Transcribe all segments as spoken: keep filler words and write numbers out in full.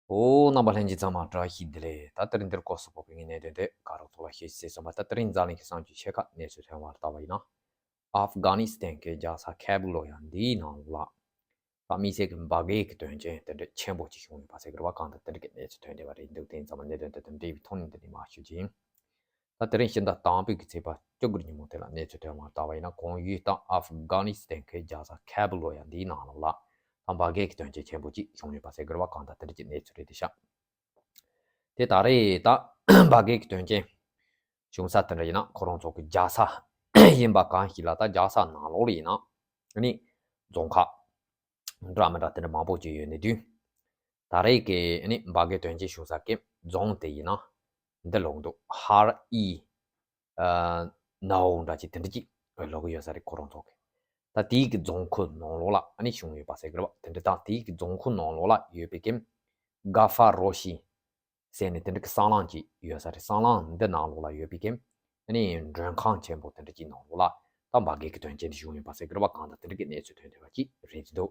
ཨོ། རྣམ་པ་ལྷན་རྒྱས་ཚང་མ་བཀྲ་ཤིས་བདེ་ལེགས། ད་དེ་རིང་འདིར་སྐོར་སོགས་པོ་པའི་གནད་དོན་དེ་ག་རོགས་ཚོ་ལ་ཤེས་ཤེས་སོང་བ། ད་དེ་རིང་འཛམ་གླིང་གི་གསར་འགྱུར་ཆེ་ཁག་གནས་ཚུལ་ཐོན་པར་ལྟ་བ་ཡིན་ན། ཨབ་གྷ་ནི་སི་ཐན་གྱི་རྒྱལ་ས་ཁེ་བྷི་ལོ་ཡ་འདིའི་ནང་ལ། ད་དམིགས་བསལ་གྱི་འབར་གས་ཀྱི་དོན་རྐྱེན་དེ་འདྲ་ཆེན་པོ་ཅིག་བྱུང་ཡོད་པ་ཟེར་གི་རེད་བ། གང་ལྟར་དེ་འདྲ་གི་གནས་ཚུལ་ཐོན་བསྡད་པ་རེད་འདུག་དེ་ཡིན་ཙང་མ་གནད་དོན་དེ་དང་འབྲེལ་བའི་ཐོག་ནས་འདི་ནས་མར་ཞུ་རྒྱུ་ཡིན། ད་དེ་རིང་ཕྱི་ཟླ་དང་པོའི་གི་ཚེས་པ་བཅུ་དགུ་ཉིན་མོ་དེ་ལ་གནས་ཚུལ་ཐོན་པར་ལྟ་བ་ཡིན་ན། གོང་ཡུལ་དང་ཨབ་གྷ་ནི་སི་ཐན་གྱི་རྒྱལ་ས་ཁེ་བྷི་ལོ་ཡ་འདིའི་ནང་ལོགས་ལ་ད་འབར་གས་ཀྱི་དོན་རྐྱེན་ཆེན་པོ་ཅིག་བྱུང་ཡོད་པ་ཟེར་གི་རེད་བ། གང་ལྟར་དེ་འདྲ་གི་གནས་ཚུལ་རེད་འདུག་ཤག་དེ་ད་རེས་ད་འབར་གས་ཀྱི་དོན་རྐྱེན་བྱུང་ས་དེ་འདྲ་ཡིན་ན། ཁོ་རང་ཚོ་གི་རྒྱལ་ས་ཡིན་པ་གང་ཞིག་ལ། ད་རྒྱལ་ས་ནང་ལོགས་ལ་ཡིན་ན་ནི་རྫོང་ཁག་འདྲ་མི་འདྲ་དེ་འདྲ་མང་པོ་ཅིག་ཡོད་ནི་དུས། ད་རེས་ཀྱི་ནི་འབར་གས་དོན་རྐྱེན་བྱུང་ས་གི་རྫོང་དེ་ཡིན་ན་འདི་ལོགས་འདུག་ཧར་ཨི། ཨ། ནའོ་འདྲ་ཅིག་དེ་འདྲ་ཅིག་ལོག་གི་ཡོད་ས་རེད། ཁོ་རང་ཚོ་གི་ད་དེའི་གི་རྫོང་ཁུལ་ནང་ལོགས་ལ་ཨ་ནི་བྱུང་ཡོད་པ་ཟེར་གི་རེད་བ། དེ་འདྲ་དང་དེའི་གི་རྫོང་ཁུལ་ནང་ལོགས་ལ་ཡོད་པའི་གི་ག་ཧྥ་རོ་ཤི་ཟེར་ནས་དེ་འདྲ་གི་སྲང་ལམ་ཅིག་ཡོད་ས་རེད། སྲང་ལམ་འདི་ནང་ལོགས་ལ་ཡོད་པའི་གི་ཨ་ནི་མགྲོན་ཁང་ཆེན་པོ་དེ་འདྲ་ཅིག་ནང་ལོགས་ལ་ད་འབར་གས་ཀྱི་དོན་རྐྱེན་དེ་བྱུང་ཡོད་པ་ཟེར་གི་རེད་བ། གང་ལྟར་དེ་འདྲ་གི་གནས་ཚུལ་ཐོན་བསྡད་པ་ཅིག་རེད་འདུག་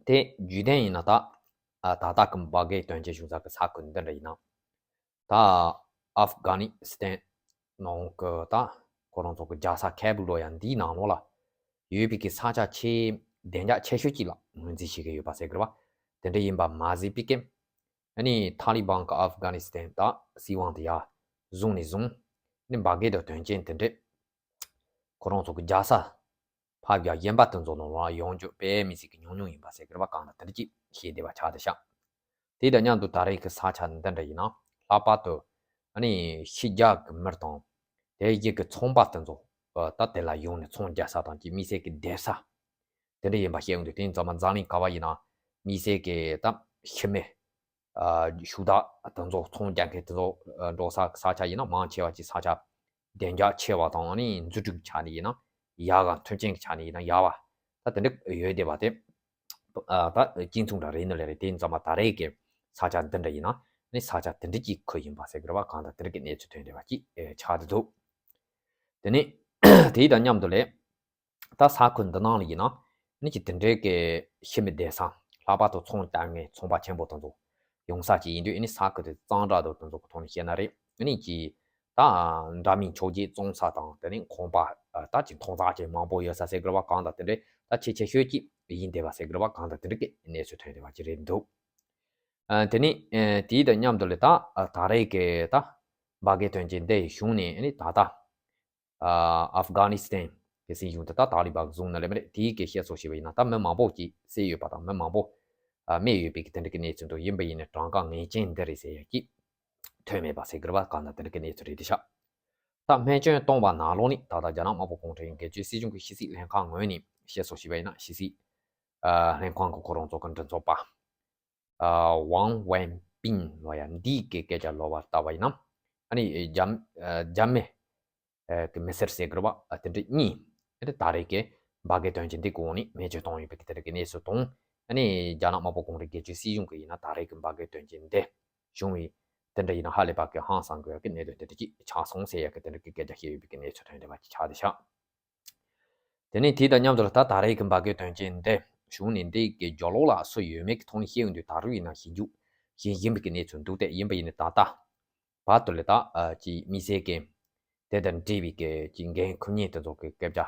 དེ་རྒྱུད་ལྡན་ཡིན་ན་ད། ཨ། ད་ལྟ་གི་འབར་གས་དོན་རྐྱེན་བྱུང་ས་གི་ས་ཁུལ་འདི་འདྲ་ཡིན་ན། ད་ཨབ་གྷ་ནི་སི་ཐན་ནང་གི་ད་ཁོ་རང་ཚོ་གི་རྒྱལ་ས་ཁེ་བྷི་ལོ་ཡ་འདིའི་ནང་ལོགས་ལ་ཡོད་པའི་གི་ས་ཆ་ཆེས་བདེ་འཇགས་ཆེ་ཤོས་ཅིག་ལ་ངོས་འཛིན་བྱེད་ཀྱི་ཡོད་པ་ཟེར་གི་རེད་བ། དེ་འདྲ་ཡིན་པ་མ་ཟད་པའི་གི་ཨ་ནི་ཐ་ལི་བན་གི་ཨབ་གྷ་ནི་སི་ཐན་ད་སྲིད་དབང་དེ་ཡར་བཟུང་ནས་བཟུང་ནི་འབར་གས་དང་དོན་རྐྱེན་དེ་འདྲས་ཁོ་རང་ཚོ་གི་རྒྱལ་ས་ཕབ་རྒྱག་གཞན་པ་དེ་ཚོ་ནང་ལ་ཡོང་རྒྱུ་དཔེ་མི་སྲིད་ཀྱི་ཉུང་ཉུང་ཡིན་པ་ཟེར་གི་རེད་བ། གང་ལྟར་དེ་འདྲ་ཅིག་ཤེས་བདེ་བ་ཆགས་བསྡད་ཤག་དེ་དང་མཉམ་དུ་ད་རེས་ཀྱི་ས་ཆ་འདི་འདྲ་ཡིན་ན་ལྷག་པར་དུ་ཨ་ནི་ཕྱི་རྒྱལ་གྱི་མི་དང་དེ་རྗེས་ཀྱི་ཚོང་པ་དེ་ཚོ་ད་དེ་ལ་ཡོང་ནས་ཚོང་རྒྱག་ས་དང་ཅིག་དམིགས་བསལ་གྱི་སྡོད་ས་དེ་འདྲ་ཡིན་པ་ཤེས་ཡོང་དུས། དེ་ཡིན་ཙང་མ་འཛམ་གླིང་ག་བ་ཡིན་ན་དམིགས་བསལ་གྱི་ད་ཕྱི་མི། ཨ། ཕྱུག་བདག་དེ་ཚོ་ཚོང་རྒྱག་མཁན་དེ་ཚོ་ཨ་འགྲོ་ས་ས་ཆ་ཡིན་ན་མང་ཆེ་བ་ཅིག་ས་ཆ་བདེ་འཇགས་ཆེ་བ་དང་ཨ་ནི་འཛུལ་ཞུགས་ཆ་ནས་ཡིན་ན་ཡག་ག་མཐུན་རྐྱེན་གྱི་ཆ་ནས་ཡིན་ན་ཡག་བ་ད་དེ་འདྲ་ཡོད་བསྡད་པ་དེ། ཨ། ད་གཅིག་མཚུངས་འདྲ་རེད་ནི་ལས་རེད། དེ་ཡིན་ཙང་མ་ད་རེས་ཀྱི་ས་ཆ་འདི་འདྲ་ཡིན་ན་ནི་ས་ཆ་དེ་འདྲ་གཅིག་ཁུལ་ཡིན་པ་ཟེར་གི་རེད་བ། གང་ལྟར་དེ་འདྲ་གི་གནས་ཚུལ་ཐོན་བསྡད་པ་ཅིག་ཆགས་བསྡད་འདུག་དེ་ནས་དེ་དང་མཉམ་དུ་ལས། ད་ས་ཁུལ་འདི་ནང་ལ་ཡིན་ན་ནི་ཅིག་དེ་འདྲའི་གི་ཕྱི་མི་བསྡད་ས། ལྷག་པར་དུ་ཚོང་རྒྱག་མཁན་ཚོང་པ་ཆེན་པོ་དེ་ཚོ་ཡོང་ས་ཅིག་ཡིན་དུས། ཨ་ནི་ས་ཁུལ་དེ་གཙང་སྦྲ་དང་དེ་ཚོ་གི་ཐོག་ནས་བཤད་ན་རེད། ཨ་ནི་ཅིག་ད་འདྲ་མིན་མཆོད་རྫས་བཙོང་ས་དང་དེ་ནས་ཁང་པ་ད་ཅིག་མཐོང་ཚད་ཅིག་མང་པོ་ཡོད་ས་ཟེར་གི་རེད་བ། གང་ལྟར་དེ་འདྲའི་ད་ཆེས་ཆེ་ཤོས་ཅིག་ཡིན་བསྡད་པ་ཟེར་གི་རེད་བ། གང་ལྟར་དེ་འདྲའི་གི་གནས་ཚུལ་ཐོན་བསྡད་པ་ཅིག་རེད་འདུག་ཨ། དེ་ནས་ཨ་དེའི་དང་མཉམ་དུ་ལས་ད་ཨ་ད་རེས་ཀྱི་ད་འབར་གས་དོན་རྐྱེན་འདི་ཡི་གཞུང་ནས་ཨ་ནི་ད་ལྟ། ཨ། ཨབ་གྷ་ནི་སི་ཐན་གྱི་སྲིད་གཞུང་དེ་ད་ཏཱ་ལི་བན་གྱིས་བཟུང་ནི་ལས་མ་རེད། དེའི་གི་བཤད་སྲོལ་ཞིག་ཡིན་ན་ད་མི་མང་པོ་ཅིག་བསད་ཡོད་པ་དང་མི་མང་པོ་ཨ་རྨས་ཡོད་པའི་གི་དེ་འདྲ་གི་གནས་ཚུལ་འདུག་ཡིན་པ་ཡིན་ནའི་གྲངས་ཀ་ངེས་ཅན་འདི་རེད་ཟེར་ཡ་གི་ཐོན་མེད་པ་ཟེར་གི་རེད་བ། གང་ལྟར་དེ་འདྲ་གི་གནས་ཚུལ་རེད་དེ་ཤག་ད་རྨས་སྐྱོན་བཏང་བ་ནང་ལོགས་ནི་ད་ལྟ་རྒྱ་ནག་དམར་པོ་གུང་ཁྲན་སྒེར་གཅོད་སྲིད་གཞུང་གི་ཕྱི་སྲིད་ལྷན་ཁང་ངོས་ནས་བཤད་སྲོལ་ཞིག་ཡིན་ན། ཕྱི་སྲིད་ཨ་ལྷན་ཁང་གི་ཁོ་རང་ཚོ་གི་མགྲིན་ཚབ་པ། ཨ། ཝང་ཝེན་པིན་ལོ་ཡ་འདིའི་གི་སྐད་ཆ་ལོ་བ་ལྟ་བ་ཡིན་ན། ཨ་ནི་རྒྱ་ཨ་རྒྱ་མི་ཨ་གི་མི་སེར་ཟེར་གི་རེད་བ། ཨ་དེ་འདྲ་གཉིས་ཨ་ནི་ད་རེས་ཀྱི་འབར་གས་དོན་རྐྱེན་འདི་གོང་ནས་རྨས་སྐྱོན་བཏང་ཡོད་པའི་གི་དེ་འདྲ་གི་གནས་ཚུལ་དང་། ཨ་ནི་རྒྱ་ནག་དམར་པོ་གུང་ཁྲན་སྒེར་གཅོད་སྲིད་གཞུང་གི་ཡིན་ན་ད་རེས་ཀྱི་འབར་གས་དོན་རྐྱེན་འདི་བྱུང་བའི་དེ་འདྲ་ཡིན་ན་ཧ་ལས་པ་གི་ཧང་སང་དགོས་ཡ་གི་གནད་དོན་དེ་འདྲ་ཅིག་ཆགས་སོང་ཟེར་ཡ་གི་དེ་འདྲ་གི་སྐད་ཆ་བཤད་ཡོད་པའི་གི་གནས་ཚུལ་ཐོན་བསྡད་པ་ཅིག་ཆགས་བསྡད་ཤག་དེ་ནས་དེ་དང་མཉམ་དུ་ལ་ད་ད་རེས་ཀྱི་འབར་གས་དོན་རྐྱེན་འདི་བྱུང་ནས་འདི་གི་རྒྱབ་ལོགས་ལ་སུ་ཡོད་མེད་ཀྱི་ཐོག་ནས་བཤད་ཡོང་དུས། ད་རུང་ཡིན་ན་ཞིབ་འཇུག་བྱེད་བཞིན་པའི་གི་གནས་ཚུལ་འདུག་སྟེ། ཡིན་པ་ཡིན་ནའི་ད་ལྟ་བར་དུ་ལ་ད་ཨ་ཅིག་དམིགས་བསལ་གྱི་དེ་དང་འབྲེལ་བའི་གི་ཅིག་འགན་འཁུར་མཁན་དེ་ཚོ་གི་སྐད་ཆ་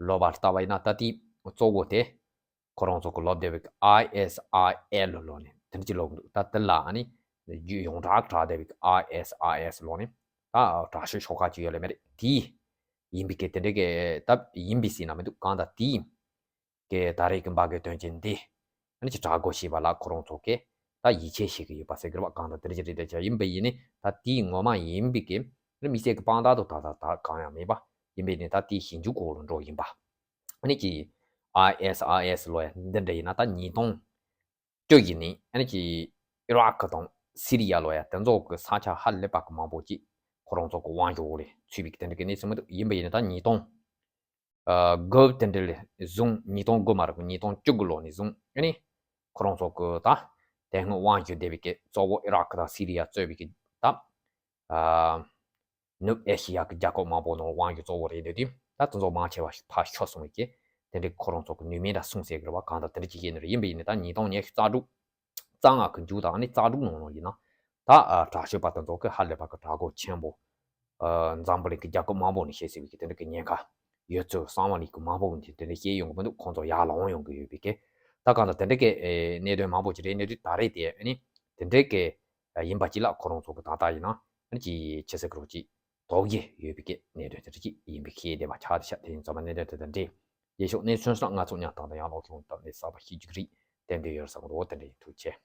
ལོ་བ་ལྟ་བ་ཡིན་ན། ད་དེ་གཙོ་བོ་དེ་ཁོ་རང་ཚོ་གི་ལབ་བསྡད་པའི་གི་ཨའི་ཨེས་ཨའི་ཨེལ་ལབ་ནས་དེ་འདྲ་ཅིག་ལབ་འདུག་ད་དེ་ལ་ཨ་ནི་རྒྱུད་ཡོངས་གྲགས་གྲགས་བསྡད་པའི་གི་ཨའི་ཨེས་ཨའི་ཨེས་ལབ་ནས་ད་དྲག་ཤོས་ཤོག་ཁག་ཅིག་ཡོད་ལེ་མ་རེད། དེ་ཡིན་པའི་གི་དེ་འདྲ་གི་ད་ཡིན་པའི་ཟེར་ན་མི་འདུག་གང་ལྟར་དེ་གི་ད་རེས་ཀྱི་འབར་གས་དོན་རྐྱེན་འདི་ཨ་ནི་ཅིག་དྲག་དགོས་ཞེས་པ་ལ་ཁོ་རང་ཚོ་གིས་ད་ཡིད་ཆེས་བྱེད་ཀྱི་ཡོད་པ་ཟེར་གི་རེད་བ། གང་ལྟར་དེ་འདྲ་ཅིག་རེད་དེ་ཆ། ཡིན་པ་ཡིན་ནའི་ད་དེའི་ངོ་མ་ཡིན་པའི་གི་ཨ་ནི་དམིགས་བསལ་གྱི་དཔང་རྟགས་དང་ད་ད་ད་གང་ཡང་མེད་པ་ཡིན་པ་ཡིན་ནའི་ད་དེའི་ཞིབ་འཇུག་སྐོར་ལ་འགྲོ་ཡིན་པ། ཨ་ནི་ཅིག་ཨའི་ཨེས་ཨའི་ཨེས་ལབ་ཡ་འདི་འདྲ་ཡིན་ན་ད་ཉིས་སྟོང་བཅུ་བཞི་ནས་ཨ་ནི་ཅིག་ཨི་རག་དང་སི་རི་ཡ་ལབ་ཡ་དེ་ཚོ་གི་ས་ཆ་ཧ་ལས་པ་གི་མང་པོ་ཅིག་ཁོ་རང་ཚོ་གི་དབང་སྒྱུར་འོག་ལ་ཚུད་པའི་གི་དེ་འདྲ་གི་གནས་ཚུལ་མི་འདུག་ཡིན་པ་ཡིན་ན་ད་ཉིས་སྟོང་ཨ་དགུ་དེ་འདྲ་ལས་བཟུང་། ཉིས་སྟོང་དགུ་མ་རེད། ཉིས་སྟོང་བཅུ་དགུ་ལོ་ནས་བཟུང་ཨ་ནི་ཁོ་རང་ཚོ་གི་ད་དེ་སྔོན་དབང་བསྒྱུར་བསྡད་པའི་གི་གཙོ་བོ་ཨི་རག་དང་སི་རི་ཡ་གཙོས་པའི་གི་ད་ཨ་ནུབ་ཨེ་ཤི་ཡ་གི་རྒྱལ་ཁབ་མང་པོ་ནང་དབང་སྒྱུར་གཙོ་བོ་རེད་འདུག་དུས། ད་དེ་ཚོ་མང་ཆེ་བ་ཕར་ཤོར་སོང་བའི་གི་དེ་འདྲའི་ཁོ་རང་ཚོ་གི་ནུས་མེད་འདྲ་སོང་ཟེར་གི་རེད་བ། གང་ལྟར་དེ་འདྲ་ཅིག་བཤད་ནི་རེད། ཡིན་པ་ཡིན་ནའི་ད་ཉིས་སྟོང་ཉི་ཤུ་རྩ་དྲུག་ རྩ་སྔགས་ཀྱི་མཇུག་དང་ནི་རྩ་དྲུག་ནང་ལོགས་ཡིན་ན། ད་ཨ་དྲག་ཤོས་པ་དེ་ཚོ་གི་ཧ་ལས་པ་གི་དྲག་པོ་ཆེན་པོ། ཨ་འཛམ་བུ་གླིང་གི་རྒྱལ་ཁབ་མང་པོ་ནས་བཤད་སྲིད་པའི་གི་དེ་འདྲ་གི་ཉེན་ཁ་ཡོད་ཚུལ་གསང་བ་ལས་ཀྱི་མང་པོ་ནས་དེ་འདྲ་བཤད་ཡོང་གི་མི་འདུག་ཁོང་ཚོ་ཡར་ལངས་ཡོང་གི་ཡོད་པའི་གི། ད་གང་ལྟར་དེ་འདྲ་གི་ཨེ་གནད་དོན་མང་པོ་ཅིག་རེད། གནད་དོན་ད་རེས་དེ་ཨ་ནི་དེ་འདྲ་གི་ཨ་ཡིན་པ་ཅིག་ལ་ཁོ་རང་ཚོ་གི་ད་ལྟ་ཡིན་ན་ཨ་ནི་ཅི་བྱེད་ས་གི་རོགས་ཅིག་དོགས་ཀྱི་ཡོད་པའི་གི་གནད་དོན་དེ་འདྲ་ཅིག་ཡིན་པའི་ཁྱད་དེ་མ་ཆགས་དེ་ཤ་དེ་ཡིན་ཙམ་པ་གནད་དོན་དེ་དང་འབྲེལ་རྗེས་ཕྱོགས་གནས་ཚུལ་སོགས་ང་ཚོ་ཉག་ཐང་དང་ཡང་ལོག་གི་འོང་སྟབས་གནས་གསར་པ་ཤེས་རྒྱུ་རིགས་གཏན་འབེབས་ཡོད་ས་གི་རོགས་དེ་འདྲ་ཡིན། ཐུགས་རྗེ་ཆེ།